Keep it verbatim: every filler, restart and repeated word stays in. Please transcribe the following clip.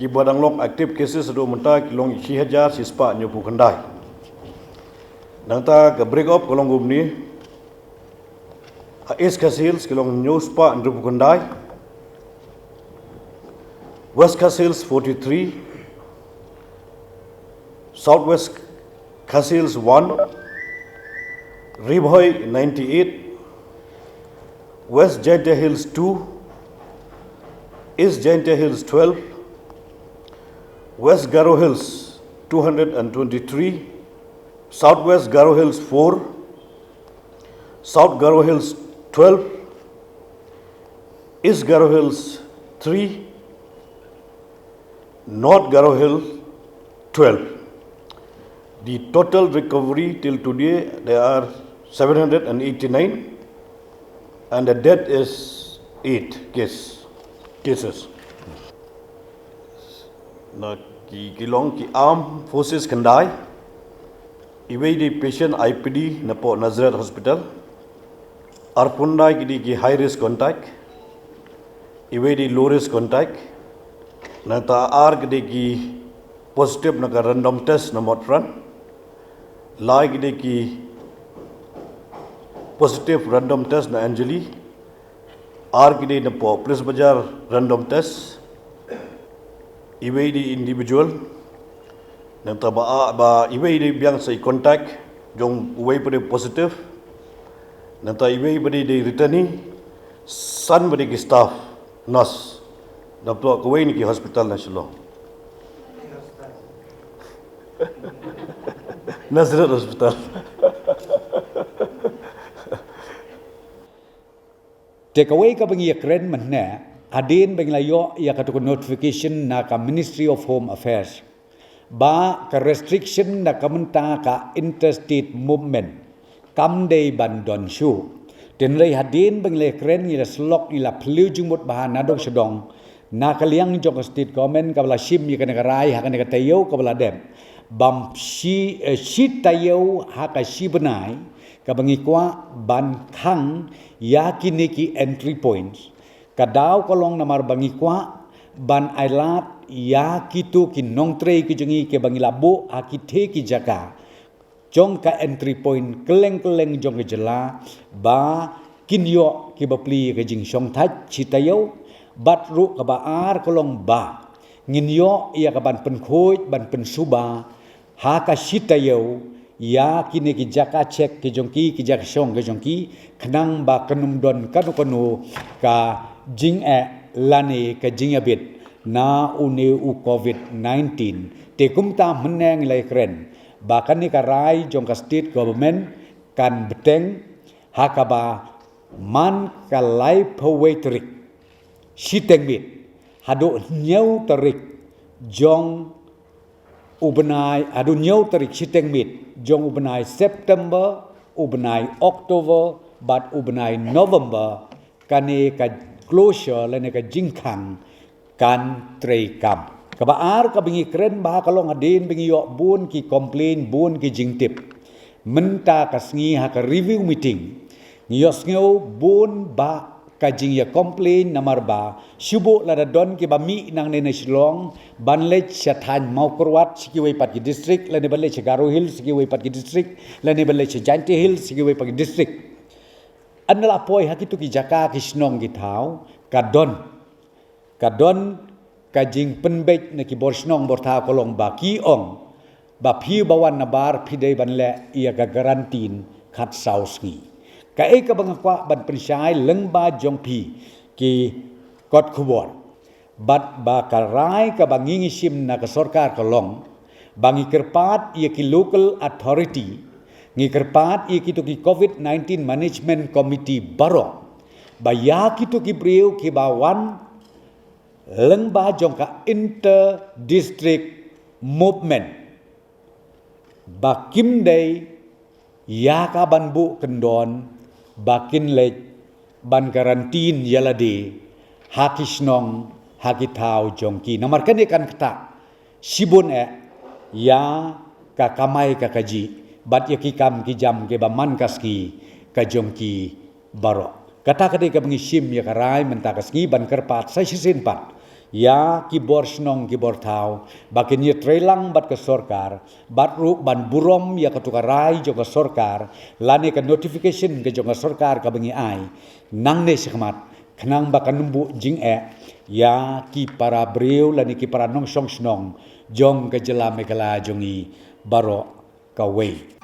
Ki ba dang long active cases haduh mynta ki long shi hajar shispah hynñiewphew khyndai. Nangta ka break up ka long kumne. Ha East Khasi Hills ki long hynñiewspah hynriewphew khyndai. West Khasi Hills forty-three. Southwest Khasi Hills one, Ri Bhoi ninety-eight, West Jaintia Hills two, East Jaintia Hills twelve, West Garo Hills two hundred and twenty-three, Southwest Garo Hills four, South Garo Hills twelve, East Garo Hills three, North Garo Hills twelve. The total recovery till today, there are seven hundred and eighty-nine, and the death is eight case, cases. Na ki, ki long ki armed forces khyndai, iwei i dei patient I P D napoh Nazareth Hospital, arphew khyndai ki dei ki high risk contact, iwei i dei low risk contact, nangta ar ki dei ki positive na ka random test na Motphran, lai ki dei ki positive random test na Anjali, ar ki dei napoh Police Bazar random test, iwei i dei individual, nangta ba, ba iwei i dei biang sa i contact jong uwei pat i dei positive, nangta iwei pat i dei returnee, san pat i dei ki staff nurse napoh kawei na ki hospital na Shillong. Nazareth Hospital. Te kawei kaba ngi ïakren mynne, hadien ba ngi la ïoh ïa katu ka notification na ka Ministry of Home Affairs ba ka restriction na ka bynta ka interstate movement kam dei ban don shuh. Te hynrei hadien ba ngi la ïakren, ngi la syllok, ngi la phylliew jingmut bha na dong sha dong, na ka liang jong ka state government kaba la shim ïa kane ka rai ha kane ka taïew kaba la dep, bam shi, eh, shi taïew ha ka shi bnai, kaba ngi kwah ban khang ïa kine ki entry points. Ka daw ka long namar ba ngi kwah ban ailad ïa kitu ki nongtrei ki jong ngi kiba ngi la buh ha kitei ki jaka jong ka entry point kylleng kylleng jong ka jylla, ba kin ïoh kiba plie ka jingshongthait shi taïew. Bad ruh kaba ar ka long ba ngin ïoh ïa ka ban pynkhuid ban pynsuba ha ka shi taïew ïa kine ki jaka check ki jong ki, ki jaka shong ki jong ki, khnang ba kan ym don kano kano ka jingeh lane ka jingïabit na une u covid nineteen. Te kumta mynne ngi la ïakren ba kane ka rai jong ka state government kan bteng ha kaba man ka laiphew wei tarik shiteng miet haduh hynñiew tarik jong u bnai, haduh hynñiew tarik shiteng miet jong u bnai September, u bnai October bad u bnai November, kane ka closure lane ka jingkhang kan treikam. Kaba ar kaba ngi kren bha ka long hadien ba ngi ïoh bun ki complain, bun ki jingtip. Mynta ka sngi ha ka review meeting ngi ïohsngew bun bah ka jingïa complain namar ba shu buh lada don kiba mih nangne na Shillong ban leit sha thaiñ Mawkyrwat sha kiwei pat ki district, lane ban leit sha Garo Hills sha kiwei pat ki district, lane ban leit sha Jaintia Hills sha kiwei pat ki district. Ynda la poi ha kitu ki jaka ki shnong ki thaw, ka don, ka don ka jingpynbeit na ki bor shnong bor thaw ka long ba ki ong ba phi ba wan nabar phi dei ban leh ïa ka quarantine khatsaw sngi. Kaei kaba nga kwah ban pynshai lyngba jong phi ki kot khubor, bad ba ka rai kaba ngi ngi shim na ka sorkar ka long ba ngi kyrpad ïa ki local authority, ngi kyrpad ïa kitu ki covid nineteen management committee baroh, ba ïa kitu ki briew kiba wan lyngba jong ka inter district movement, ba kim dei ïa ka ban buh kyndon ba kin leit ban quarantine ïa lade ha ki shnong ha ki thaw jong ki. Namar kane kan ktah shibun eh ïa ka kamai ka kajih bad ïa ki kam ki jam kiba man ka sngi ka jong ki baroh. Kata ka dei kaba ngi shim ïa ka rai mynta ka sngi ban kyrpad sa shisien pat ïa ki bor shnong ki bor thaw ba kin ïatreilang bad ka sorkar, bad ruh ban burom ïa katu ka rai jong ka sorkar lane ka notification ka jong ka sorkar kaba ngi ai nangne shakhmat, khnang ba kan ym buh jingeh ïa ki para briew lane ki para nongshong shnong jong ka jylla Meghalaya jong ngi baroh kawei.